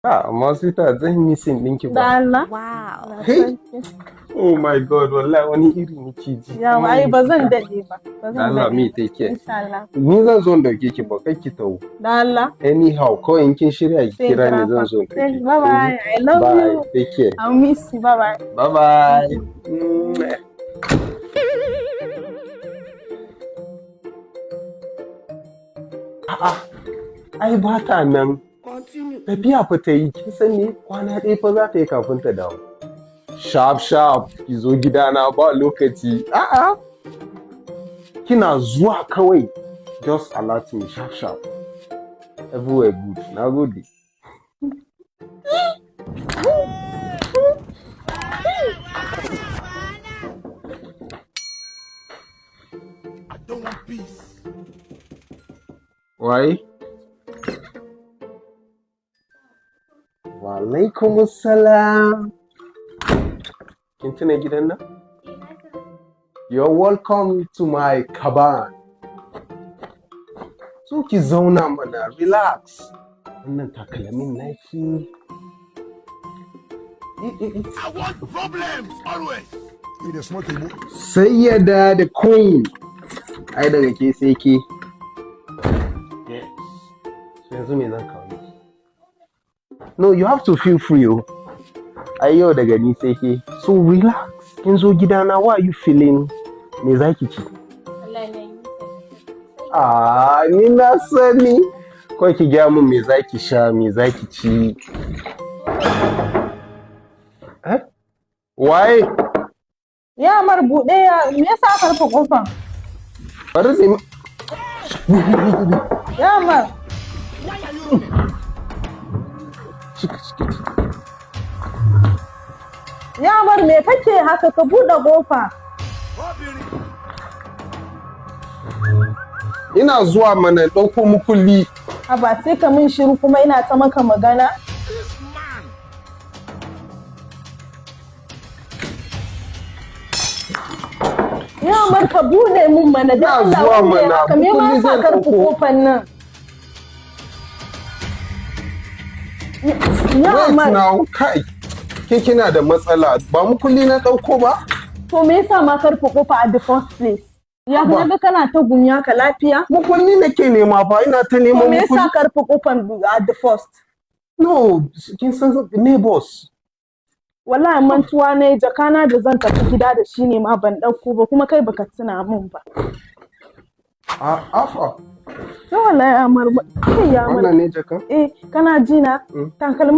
Ah, amma sweetheart, zan yi missing ɗinki Da ba. Allah. Wow. Hey! Oh my God, wallahi wani iri nake ji. Yawa, ai ba zan daɗe ba. Ba zan Allah daɗe. me take care. Insha Allah. Ni zan zo in dauke ki ba kai ki tawo. Da Allah. Anyhow, kawai in kin shirya ki Sai kira ni kira zan fa. zo in dauke ki. Bye bye. I love Bye. you. Take care. I'll miss you. Bye bye. Bye bye. Mwah. A'a, ai ba ta nan. Tafiya fa ta yi, kin san me? Kwana ɗaya fa za ta yi kafin ta dawo. Sharp sharp, ki zo gidana ba lokaci. A'a. Kina zuwa kawai. Just alert me sharp sharp. Everywhere good. Na gode. I don't want peace. Wai? Walaikum salam. Kin tuna gidan nan? You're welcome to my cabin. So ki zauna mana, relax. Wannan takalmin naki. Eh, eh, eh. I want problems always. You dey smoke igbo. Sayyada the queen. Ai daga ke sai ke. Yes. So yanzu me zan kawo miki? No, you have to feel free oh. Ai yau daga ni sai ke. So relax. Kin zo gidana, why are you feeling, me zaki ci? Ah, ni na sani. Kawai ki gaya min me zaki sha, me zaki ci. Eh? Waye? Ya Amar, buɗe ya, me yasa aka rufe ƙofan? Bari sai Ya Amar. Why are you running? Ciki ciki. Ya Amar, me kake haka? Ka buɗe ƙofa. Obìnrin. Ina zuwa mana, ɗauko mukulli. Haba, sai ka min shiru kuma ina ta maka magana. This man. Ya Amar, ka buɗe mun mana da Ina Allah. zuwa Wanda ya mana, haka me ma mukulli sa zan ka rufe ɗauko. ƙofan nan? Ya Wait Amar, now, kai. Ke kina da matsala, ba mukulli na ɗauko ba? To me yasa ma ka rufe ƙofa at the first place? Ya Haba. na ga kana ta gumi haka, lafiya? Mukulli nake nema fa, ina ta To neman me yasa mukulli. ka rufe ƙofan at the first? No, kin san neighbors. Wallahi mantuwa na yi, jakana da zan tafi gida da shi ne ma ban ɗauko ba, kuma kai baka tuna min ba. A afa. To wallahi Amar, kai ya Amar. Wannan ne jaka? Eh, kana ji na? Mm. Takalmin